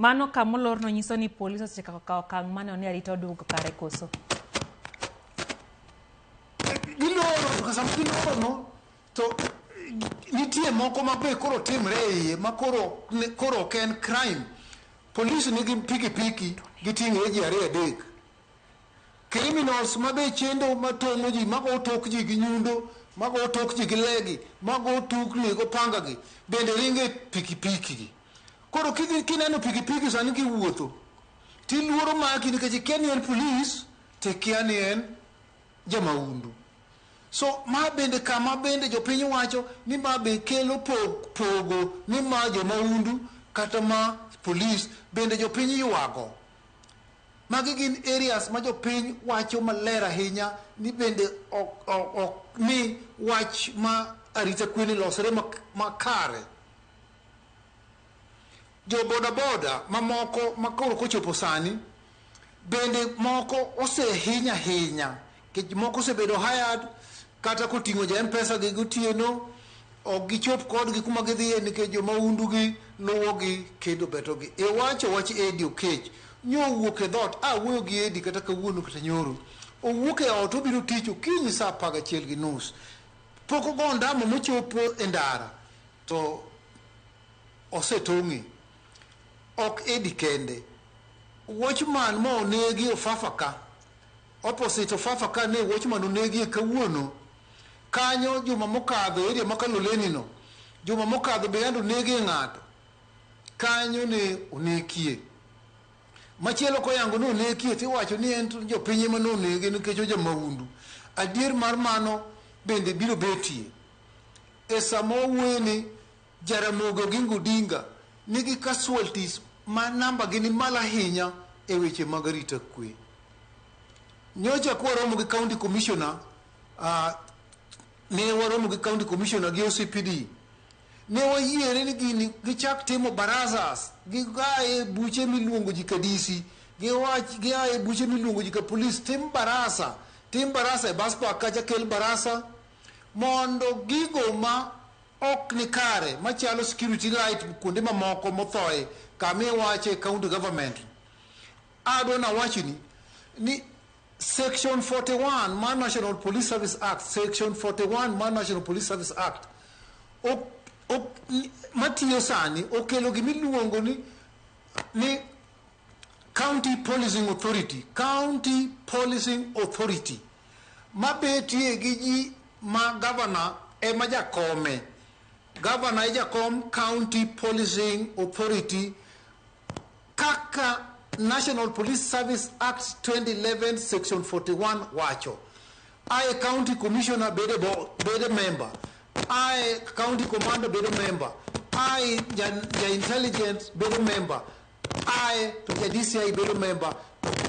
Mano kamolorno nyiso ni polis osechako kawo okang' maneno ni arita oduogo kare koso? Giloro, to sama giloro no to nitie moko ma be koro timre e iye ma koro koro ok en crime. Polis nigi pikipiki giting're ji ariyo adek. Criminals ma be chendo matong'o ji, mago tok ji gi nyundo, mago tok ji gi legi, mago tukni go panga gi, bende ringe pikipiki gi. Koro kidhi kineno pikipiki sani kiwuotho, tiluoro maki nikech ikia ni en polis, tikia ni en jamaundu. So ma bende kama bende jopiny wacho ni ma be kelo pogo ni ma jomaundu kata ma polis bende jopiny ywago. Magi gin areas ma jopiny wacho maler ahinya ni bende ok mi wach ma arita kwe ni losre makare. Jo boda boda mamoko makoro kochopo sani bende moko osehiny ahinya nikech moko osebedo hired kata koting'o ja M-Pesa gi gotieno ok gichop kodgi kuma gidhiye nikech jomaundu gi luwogi kendo betogi. Iwacho wach Eddie Okech nyowuok e dhoot awuoyo gi Eddie kata kawuono kata nyoro owuok e ot obiro tich okinyi saa 11:30 pok ogo ndama mochopo e ndara to osetong'e. Ok Eddie kende, watchman ma onegi Ofafa ka opposite Ofafa ka ne watchman onegi e kawuono kanyo juma mokadho area ma Kaloleni no juma mokadho be yande onegie ng'ato kanyo ne onekie. Machielo koyango ni onekie tiwacho ni en to jopiny ema nonege nikech ojamaundu. Adier mar mano bende biro betie. E sama wawuoye ni Jaramogi Oginga Odinga nigi casualties ma namba gi ni malo ahinya e weche mag arita kwe. Nyocha kwaromo gi county commissioner, ne waromo gi county commissioner gi OCPD, ne wayiere ni gini gichak timo barazas, giaye buche miluongo ji ka DC, giwach giaye buche miluongo ji ka police, tim barasa, tim barasa e bus park kacha kel barasa mondo gigo ma ok ni kare machalo security light kuonde mamoko mothoe kama iwache county government. Adwa nawachni ni section 41 mar National Police Service Act, section 41 mar National Police Service Act ok, matiyo sani okelo gimiluongo ni County Policing Authority, County Policing Authority mabetie gi ji ma governor ema jakome. Governor e jakom County Policing Authority kaka National Police Service Act 2011 section 41 wacho. Ae county commissioner bedo bedo member. Ae county commander bedo member. Ae ja intelligence bedo member. Ae to ja DCI bedo member.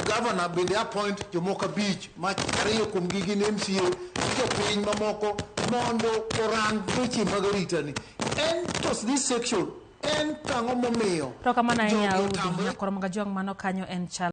Governor bende appoint jomoko abich ma ariyo kuomgi gin MCA gi jopiny mamoko mondo orang weche mag arita ni. En to this section en tang'o momiyo Erokamano ahinya jogi Audi. otamre Nyakoro Magajwang' mano kanyo en chal.